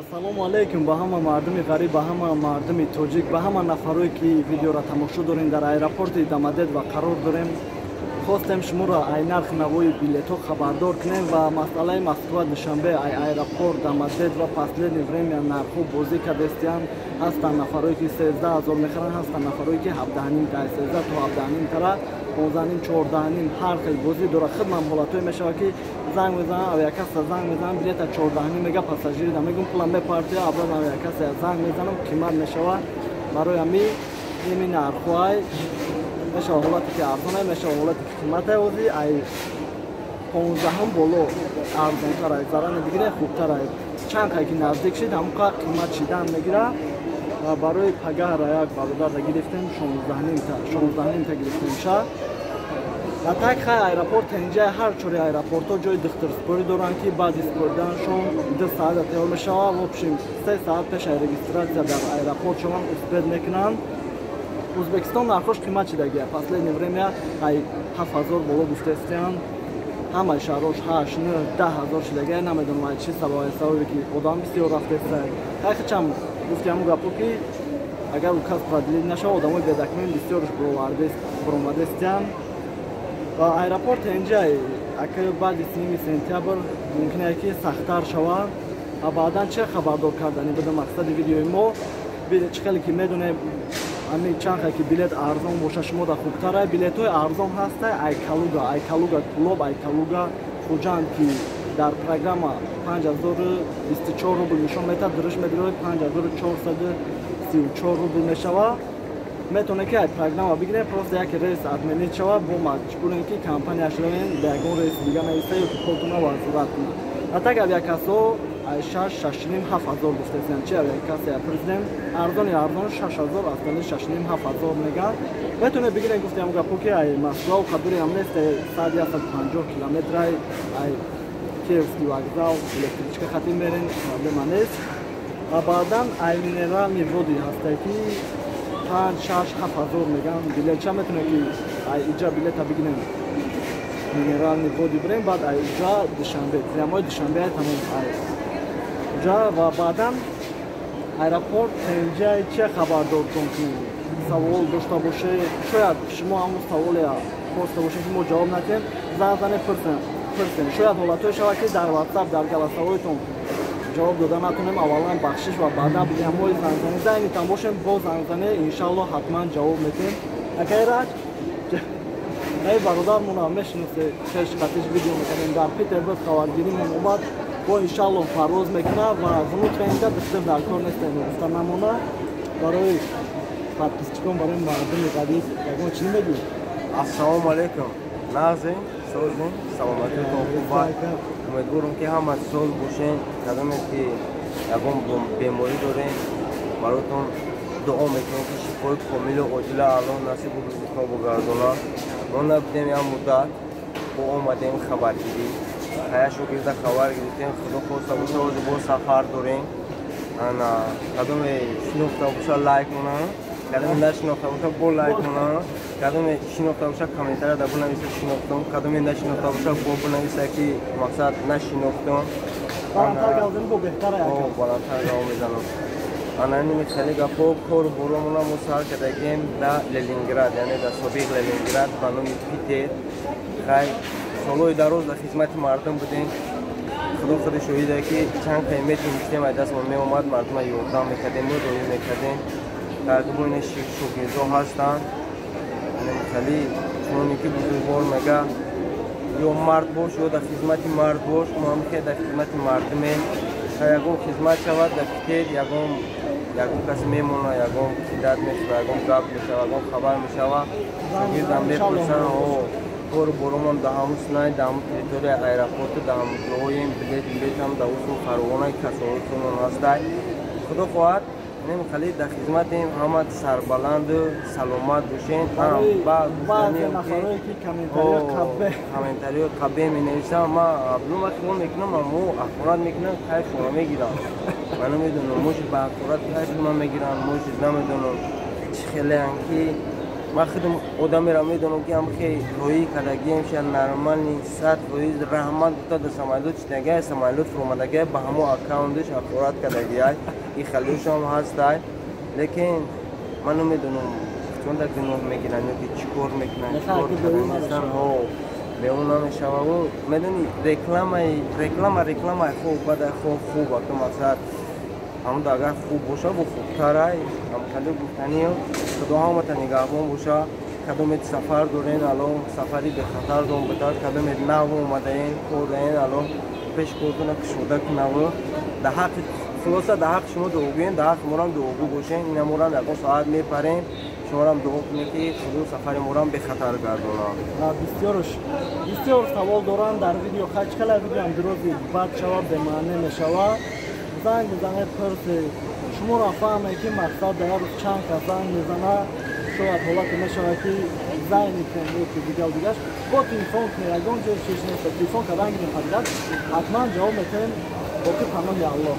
Ассалому алайкум ба ҳама мардуми ғариб, ба ҳама мардуми тоҷик, ба ҳама нафарое, ки видеоро тамошо дорем. Дар аэропорти Домодедово қарор дорем. Хостем шуморо ай нархи навои билетҳо хабардор кунем ва масъалаи Москва Душанбе ай аэропорт Домодедово. Последнее время нархҳо бозӣ кардестиянд. Ҳастанд нафарое, ки 13 000 мехаранд, ҳастанд нафарое, ки ҳабдаҳним та, 13 то ҳабдаҳним тара, понздаҳним, чордаҳним, ҳар хел бозӣ дорад. Хидмам ҳолатҳое мешавад, ки занг мезанам, авиакасса занг мезанам, билета чордаҳним мега, пассажирида мегӯм, пулам мепартия, обратно авиакасса занг мезанам, қимат мешавад. Барои ҳамин ими нархҳоай мешава, ҳолате ки арзонай мешава, ҳолате ки қиматай. Ози ай 15-ум боло арзонтарай, заране бигире, хубтарай. Чанд қай ки наздик шид, ҳамон қадр қимат шидан мегира. Ва барои пагаҳра як бародарда гирифтем, шонздаҳнимта, шонздаҳнимта гирифтем ша. Ва так хай аэропорт тенҷаи, ҳар чори аэропортҳо ҷои духтурспорӣ доранд, ки баъди спориданашон 2 саата тайёр мешавад. В общем, 3 саат пеш ай регистрация дар аэропорт шаванд, успеть мекунанд. Ӯзбекистон нархош қимат шидагия последнее время, ай 7000 боло гуфтаистиянд. Ҳамаи шаҳрош ҳашт, нӯ, 10 000 шидагия. Намедонам, ай чӣ сабаб, сабабе ки одам бисёр рафтеста. Хайхичам гуфти ҳамун гапо, ки агар указ продлить нашава, одамои бедокумент бисёрш буромадестиянд. Ва аэропорт инҷа ака баъди 30 сентябр мумкин ки сахттар шавад. Ва баъдан чӣ хабардор кардани буда мақсади видеои мо? Чӣ хеле ки медонем, ами чанд хел ки билет арзон боша, шумо да хубтара. Билетҳои арзон ҳаста ай Калуга, ай Калуга Кулоб, ай Калуга Хуҷанд, ки дар программа 5024 рубл нишон метад, дуриш медирои 5434 рубл мешавад. Метавонед, ки ай программа бигирем, просто яке рейс отменить шавад, бо маҷбурем, ки компанияш равем, ба ягон рейс дига нависа ё ки пултона возврат кунад. А так авиакассо ай шаш, шашним, 7000 гуфтасиян. Чи авиакассая президент арзони арзон 6000, остальные шашним, 7000 меган. Метавонед бигирем. Гуфтем гапо, ки ай Москва қадури ҳам нест, сад 150 километрай. Ай Киевский вокзал электричка хати мерен, проблема нест. Ва баъдан ай Минеральные Воды ҳастай, ки панҷ, шаш, 7000 меган билетша. Метавонед, ки ай иҷа билета бигирем, Минеральные Воды бирем, баъд ай иҷа Душанбе, прямой Душанбе, тамом ай ҷа. Ва баъдан аэропорт тенҷаи че хабардортон кунем? Савол дошта боше, шояд шумо ҳамун саволе хоста бошед, ки мо ҷавоб надиҳем, занг зане, пурсем. Шояд ҳолатҳое шавад, ки дар Ватсап, дар голосовойтон ҷавоб дода натонем, аввалан бахшиш, ва баъдан бигамои зангзанӣ зайнитан бошем, бо зангзанӣ иншалло ҳатман ҷавоб медиҳем. Акаи Раҷ, эй бародармона мешиносе, шеш қатиш видео мекардем дар Питербург, хабаргиримон омад, бо иншалло парвоз мекунад. Ва внутренний да духтур дар кор нестем, гуфта намона. Барои подписчикон, барои мардуми ғариб ягон чӣ мегӯӣ? Ассалому алайкум, нағзем, созем, саломатиятон хуб. Умедворам, ки ҳама соз бошен. Кадоме ки ягон беморӣ дорем, баротон дуо мекунем, ки шифои комилу оҷила Аллоҳ насибу рӯзиқҳо бигардонад. Мо набудем як муддат, бо омадем хабаргирӣ, ҳая шогирда хабар гирифтем. Худо хоста боша, ҳозир бо сафар дорем. Ана кадоме шинохта боша, лайк монанд, кадоме нашинохта боша, бо лайк монанд, кадоме шинохта боша, комментария да бинависа шинохтам, кадоме нашинохта боша, бо бинависа, ки мақсад нашинохтам. Баландтар гав мезанам. Ана ини хеле гапо. Кору боромона мо сар кардагем да Ленинград, яъне да собиқ Ленинград ба номи Питер. Хай, солҳои дароз дар хизмати мардум будем. Худо худи шоҳиде, ки чанд қай метонистем, ай дастмон меомад, мардума ёрдам мекардем, мудоӣ мекардем. Кардубоина шогирдо ҳастанд. Хеле чуноне ки бузургвор мега: ё мард бош, ё дар хизмати мард бош. Мо ҳам хел дар хизмати мардумем. Ягон хизмат шавад дар Питер, ягон касе мемона, ягон кидат мешава, ягон гап мешава, ягон хабар мешава, шогирдам мепурсанд. Кору боромон да ҳамун синай, да ҳамун территорияи аэропорту, да ҳамун ҷоҳоем. Билетам да усул фаровонаи касоотумон ҳастай. Худо хоҳад, нем хали дар хизматем. Ҳама сарбаланду саломат бошен. Комментариҳои қабе менависам, ма абдума хиёл мекунам, амо ҳақорат мекунам, кайфшона мегирам. Ман намедонам, может, ба ҳақорат кайфшона мегирам, может, намедонам чӣ хелеам, ки Ман худам одамеро медонам, ки ҳамхе роӣ кардагием ша, нормальный, 100% раҳмат гуфта да самолёт чидагай, самолёт фуромадагай, ба ҳамо аккаунташ ҳақорат кардагиай. И халиошам ҳастай, лекин ман намедонам, чун дар гуноҳ мегиранд ё ки чӣ кор мекунанд, чӣ кор карданистанд. Беун намешававу медони, рекламаи реклама, рекламаи хуб бадай, хуб хуб ака, мақсад ҳамда агар хуб боша, бо хубтарай. Ҳамхали гуфтаниё, худо ҳамата нигаҳбон боша. Кадомет сафар дорен, ало сафари бехатар дон битар. Кадомет нав омадаен, кор даен, ало пеш кортона кушода кунаву да ҳаққи, хулоса, да ҳаққи шумо дуогӯем, да ҳаққи морам дуогӯ бошем. Ина морам ягон соат мепарем, шуморам дуо кунем, ки худо сафари морам бехатар гардонад. Бисёрш бисёр савол доранд дар видео. Хачкала видеоам дурози бад шава, бемаъне мешава. Занг мезанед, пурсе, шуморо фаҳме, ки мақсад дар як рӯз чанд кас занг мезана. Шояд ҳолате мешавад, ки зайникем ё ки дигар дигаш. Бо телефон кунед, ягон ҷо чиз нест, телефон кардан гирем, ҳақиқат ҳатман ҷавоб метаҳем. Боқӣ паноҳи Аллоҳ.